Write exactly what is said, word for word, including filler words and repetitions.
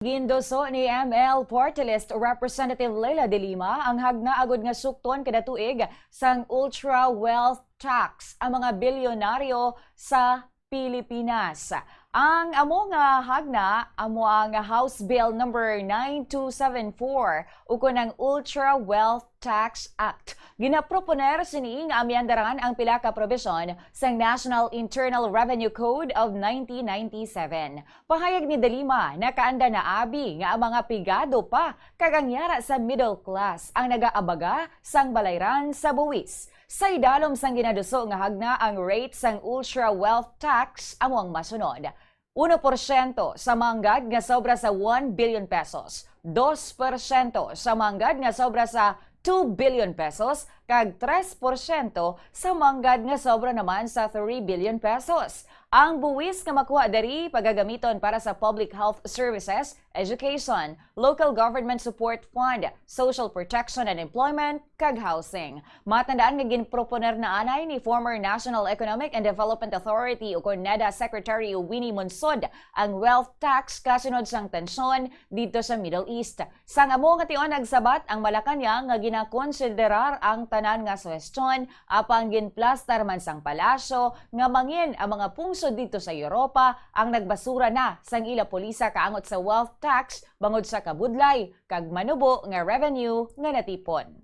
Ginduso ni M L Party List Representative Leila de Lima ang hagna agud nga sukton kada tuig sang ultra wealth tax ang mga bilyonaryo sa Pilipinas. Ang amo nga hagna amo ang House Bill number nine two seven four, ukon ang Ultra Wealth Tax Act. Ginaproponer sini nga amyandaran ang pila ka probisyon sang National Internal Revenue Code of nineteen ninety-seven. Pahayag ni De Lima, nakaanda na abi nga ang mga pigado pa kag ang yara sa middle class ang nagaabaga sang balayran sa buwis. Sa idalom sang ginaduso nga hagna, ang rate sang ultra wealth tax amo ang masunod: uno porsyento sa manggad nga sobra sa one billion pesos, dos porsyento sa manggad nga sobra sa two billion pesos, kag tres porsyento sa manggad nga sobra naman sa three billion pesos. Ang buwis nga makuha diri pagagamiton para sa public health services, education, local government support fund, social protection and employment, kag housing. Matandaan nga ginproponer na anay ni former National Economic and Development Authority o kon NEDA Secretary Winnie Monsod ang wealth tax kasunod sang tensyon didto sa Middle East. Sang amo nga tion nagsabat ang Malacañang nga ginakonsiderar ang tanan nga suhestyon, apang ginplastar man sang palasyo nga mangin ang mga pungsod didto sa Europa ang nagbasura na sang ila pulisa kaangot sa wealth tax bangod sa kabudlay kag manubo nga revenue nga natipon.